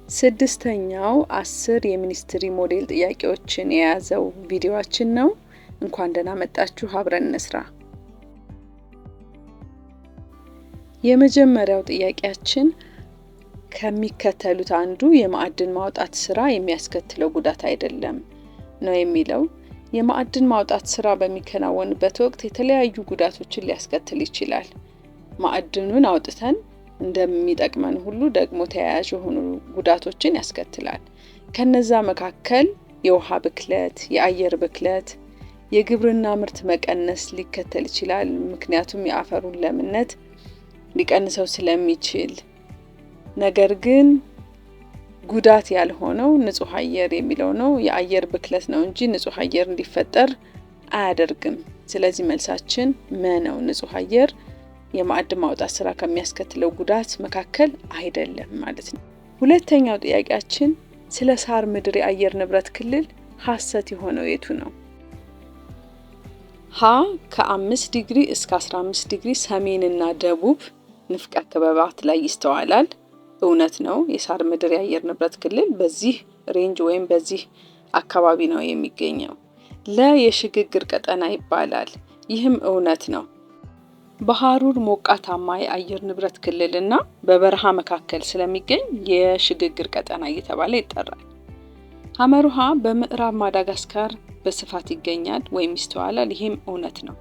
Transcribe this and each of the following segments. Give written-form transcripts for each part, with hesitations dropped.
ስድስተኛው 10 የሚኒስትሪ ሞዴል ጥያቄዎችን የያዘው ቪዲዮአችን ነው። እንኳን ደህና መጣችሁ። አብረን እንስራ። የመጀመሪያው ጥያቄያችን ከሚከተሉት አንዱ የማዕድን ማውጣት ስራ የሚያስከትለው ጉዳት አይደለም ነው የሚለው። የማዕድን ማውጣት ስራ በሚከናወንበት ወቅት የተለያዩ ጉዳቶችን ሊያስከትል ይችላል። ማዕድኑን አውጥተን እንደሚጠቅመን ሁሉ ደግሞ ተያያዥ የሆኑ ጉዳቶችን ያስከትላል። ከነዛ መካከል የውሃ ብክለት፣ የአየር ብክለት፣ የግብርና ምርት መቀነስ ሊከተል ይችላል። ምክንያቱም የአፈሩን ለምነት ሊቀንሰው ስለሚችል። ነገር ግን ጉዳት ያልሆነው ንጹህ አየር የሚለው ነው። የአየር ብክለት ነው እንጂ ንጹህ አየር እንዲፈጠር አያደርግም። ስለዚህ መልሳችን መ ነው። ንጹህ አየር የማዕድን ማውጣት ስራ ከሚያስከትለው ጉዳት መካከል አይደለም ማለት ነው። ሁለተኛው ጥያቄያችን ስለ ሳር ምድር የአየር ንብረት ክልል ሀሰት የሆነው የቱ ነው? ሀ ከ5 ዲግሪ እስከ 15 ዲግሪ ሰሜንና ደቡብ ንፍቀ ክበባት ላይ ይስተዋላል። እውነት ነው። የሳር ምድር የአየር ንብረት ክልል በዚህ range ወይም በዚህ አካባቢ ነው የሚገኘው። ለ የሽግግር ቀጠና ይባላል። ይህም እውነት ነው። በሀሩር ሞቃታማ የአየር ንብረት ክልል እና በበረሃ መካከል ስለሚገኝ የሽግግር ቀጠና እየተባለ ይጠራል። ሐመር ውሃ በምዕራብ ማዳጋስካር በስፋት ይገኛል ወይም ይስተዋላል። ይህም እውነት ነው።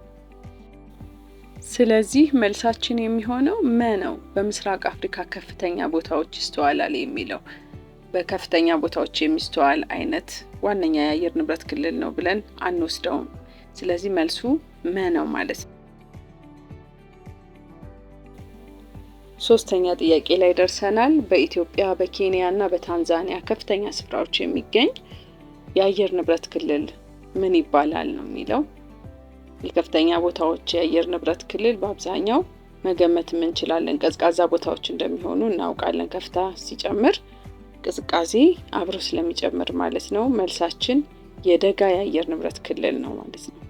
ስለዚህ መልሳችን የሚሆነው መ ነው። በምስራቅ አፍሪካ ከፍተኛ ቦታዎች ይስተዋላል የሚለው በከፍተኛ ቦታዎች የሚስተዋል አይነት ዋነኛ የአየር ንብረት ክልል ነው ብለን አንወስደውም። ስለዚህ መልሱ መ ነው ማለት ነው። ሶስተኛ ጥያቄ ላይ ደርሰናል። በኢትዮጵያ፣ በኬንያ እና በታንዛኒያ ከፍተኛ ስፍራዎች የሚገኝ የአየር ንብረት ክልል ምን ይባላል ነው የሚለው። የከፍተኛ ቦታዎች የአየር ንብረት ክልል በአብዛኛው መገመት እንችላለን። ቀዝቃዛ ቦታዎች እንደሚሆኑ እናውቃለን። ከፍታ ሲጨምር ቅዝቃዜ አብሮ ስለሚጨምር ማለት ነው። መልሳችን የደጋ የአየር ንብረት ክልል ነው ማለት ነው።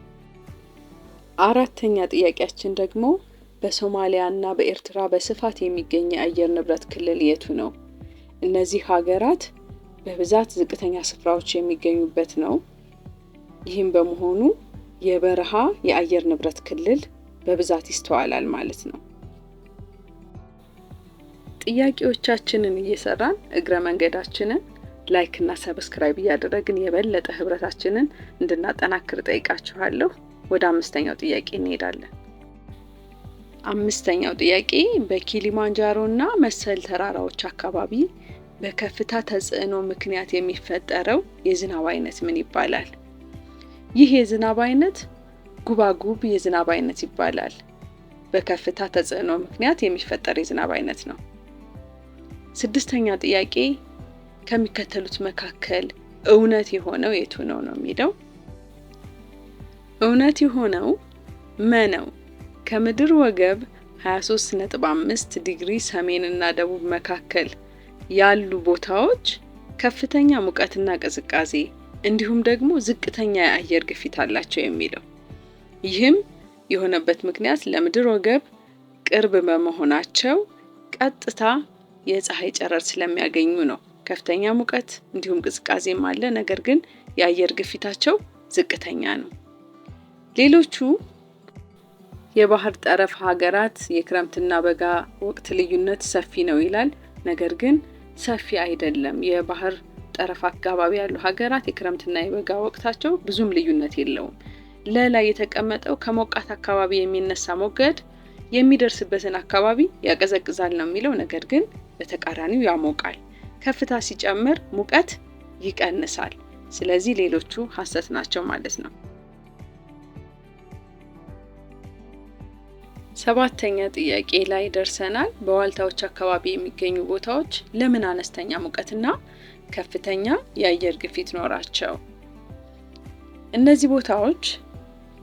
አራተኛ ጥያቄያችን ደግሞ በሶማሊያ እና በኤርትራ በስፋት የሚገኝ የአየር ንብረት ክልል የቱ ነው? እነዚህ ሀገራት በብዛት ዝቅተኛ ስፍራዎች የሚገኙበት ነው። ይህም በመሆኑ የበረሃ የአየር ንብረት ክልል በብዛት ይስተዋላል ማለት ነው። ጥያቄዎቻችንን እየሰራን እግረ መንገዳችንን like እና subscribe እያደረግን የበለጠ ህብረታችንን እንድናጠናክር እጠይቃችኋለሁ። ወደ አምስተኛው ጥያቄ እንሄዳለን። አምስተኛው ጥያቄ በኪሊማንጃሮ እና መሰል ተራራዎች አካባቢ በከፍታ ተጽዕኖ ምክንያት የሚፈጠረው የዝናብ አይነት ምን ይባላል? ይህ የዝናብ አይነት ጉባጉብ የዝናብ አይነት ይባላል። በከፍታ ተጽዕኖ ምክንያት የሚፈጠር የዝናብ አይነት ነው። ስድስተኛ ጥያቄ ከሚከተሉት መካከል እውነት የሆነው የቱ ነው ነው የሚለው። እውነት የሆነው መ ነው። ከምድር ወገብ 23.5 ዲግሪ ሰሜን እና ደቡብ መካከል ያሉ ቦታዎች ከፍተኛ ሙቀትና ቅዝቃዜ እንዲሁም ደግሞ ዝቅተኛ የአየር ግፊት አላቸው የሚለው። ይህም የሆነበት ምክንያት ለምድር ወገብ ቅርብ በመሆናቸው ቀጥታ የፀሐይ ጨረር ስለሚያገኙ ነው። ከፍተኛ ሙቀት እንዲሁም ቅዝቃዜም አለ፣ ነገር ግን የአየር ግፊታቸው ዝቅተኛ ነው። ሌሎቹ የባህር ጠረፍ ሀገራት የክረምትና በጋ ወቅት ልዩነት ሰፊ ነው ይላል። ነገር ግን ሰፊ አይደለም። የባህር ጠረፍ አካባቢ ያሉ ሀገራት የክረምትና የበጋ ወቅታቸው ብዙም ልዩነት የለውም። ለላይ የተቀመጠው ከሞቃት አካባቢ የሚነሳ ሞገድ የሚደርስበትን አካባቢ ያቀዘቅዛል ነው የሚለው። ነገር ግን በተቃራኒው ያሞቃል። ከፍታ ሲጨምር ሙቀት ይቀንሳል። ስለዚህ ሌሎቹ ሀሰት ናቸው ማለት ነው። ሰባተኛ ጥያቄ ላይ ደርሰናል። በዋልታዎች አካባቢ የሚገኙ ቦታዎች ለምን አነስተኛ ሙቀትና ከፍተኛ የአየር ግፊት ኖራቸው? እነዚህ ቦታዎች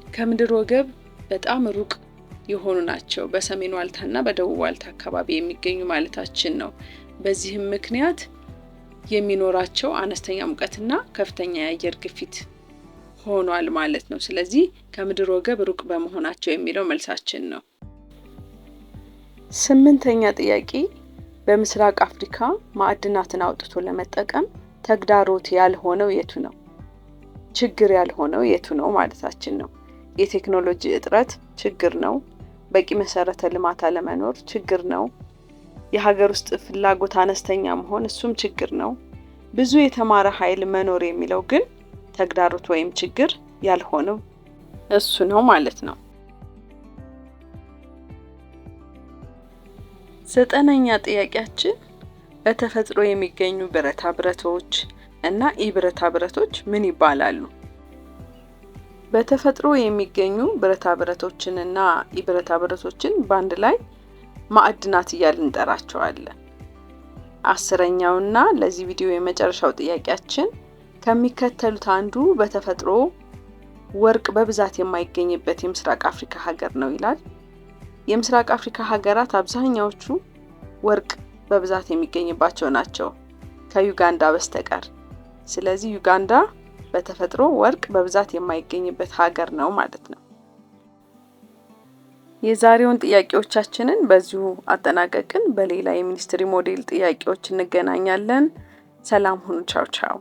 ከምድር ወገብ በጣም ሩቅ የሆኑ ናቸው። በሰሜን ዋልታና በደቡብ ዋልታ አካባቢ የሚገኙ ማለታችን ነው። በዚህም ምክንያት የሚኖራቸው አነስተኛ ሙቀትና ከፍተኛ የአየር ግፊት ሆኗል ማለት ነው። ስለዚህ ከምድር ወገብ ሩቅ በመሆናቸው የሚለው መልሳችን ነው። ስምንተኛ ጥያቄ በምስራቅ አፍሪካ ማዕድናትን አውጥቶ ለመጠቀም ተግዳሮት ያልሆነው የቱ ነው? ችግር ያልሆነው የቱ ነው ማለታችን ነው። የቴክኖሎጂ እጥረት ችግር ነው። በቂ መሰረተ ልማት አለመኖር ችግር ነው። የሀገር ውስጥ ፍላጎት አነስተኛ መሆን እሱም ችግር ነው። ብዙ የተማረ ኃይል መኖር የሚለው ግን ተግዳሮት ወይም ችግር ያልሆነው እሱ ነው ማለት ነው። 9ኛ ጥያቄያችን በተፈጥሮ የሚገኙ ብረታ ብረቶች እና ኢ ብረታ ብረቶች ምን ይባላሉ? በተፈጥሮ የሚገኙ ብረታ ብረቶችን እና ኢ ብረታ ብረቶችን በአንድ ላይ ማዕድናት እያልን እንጠራቸዋለን። 10ኛውና ለዚህ ቪዲዮ የመጨረሻው ጥያቄያችን ከሚከተሉት አንዱ በተፈጥሮ ወርቅ በብዛት የማይገኝበት የምስራቅ አፍሪካ ሀገር ነው ይላል። የምስራቅ አፍሪካ ሀገራት አብዛኛዎቹ ወርቅ በብዛት የሚገኝባቸው ናቸው ከዩጋንዳ በስተቀር። ስለዚህ ዩጋንዳ በተፈጥሮ ወርቅ በብዛት የማይገኝበት ሀገር ነው ማለት ነው። የዛሬውን ጥያቄዎቻችንን በዚሁ አጠናቀቅን። በሌላ የሚኒስትሪ ሞዴል ጥያቄዎች እንገናኛለን። ሰላም ሁኑ። ቻው ቻው።